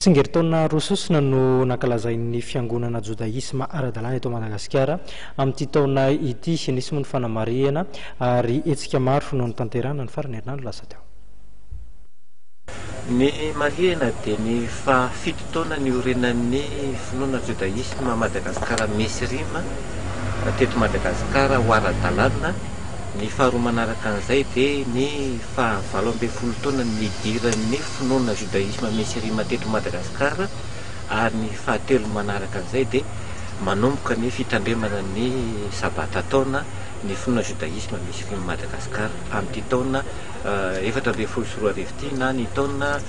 Tsingerin-taona roa sosona no nankalazain'ny fiangonana jodaisma ara-dalàna eto Madagasikara amin'ity taona ity. Nisy moa ny fanamarihana ary hetsika maro no notanterahina ny faran'ny herinandro lasa teo. Ny marihana dia ny faha fito taona niorenan'ny finoana jodaisma Madagasikara Mesrim teto Madagasikara ho ara-dalàna. Ny faharoa manaraka an'izay dia ny faha 18 taona nidiran'ny finoana judaïsme mesirima teto Madagasikara ary ny fahatelo manaraka an'izay dia manomboka ny fitandremana ny sabata taona ny finoana judaïsme mesirima Madagasikara amin'ity taona 2014 ity na ny taona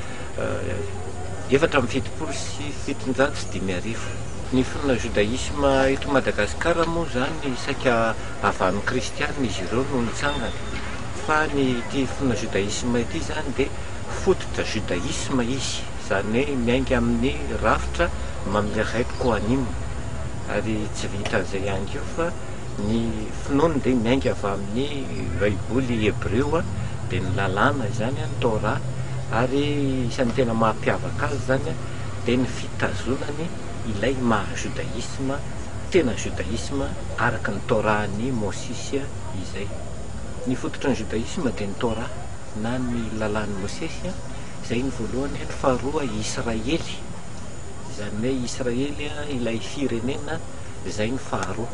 1774. Ny finoana judaïsme eto Madagasikara moa izany saika avy amin'ny kristianina izy ireo no nitsangana fa ny ity finoana judaïsme ity izany dia fototra judaïsme izy, izany hoe miainga amin'ny rafitra Mamleret Kohanim, ary tsy vitan'izay ihany koa fa ny finoany dia miainga avy amin'ny baiboly hebreo, dia ny lalàna izany, ny Torah, ary isan'ny tena mampiavaka azy izany dia ny fitazonany ilay maha judaïsme, tena judaïsme araka ny Torah-n'i Mosisy izay. Ny fototry ny judaïsme dia ny Torah na ny lalàn'i Mosesy, izay ny voalohany, ny faharoa Israely, izany hoe Israely ilay firenena, izay ny faharoa.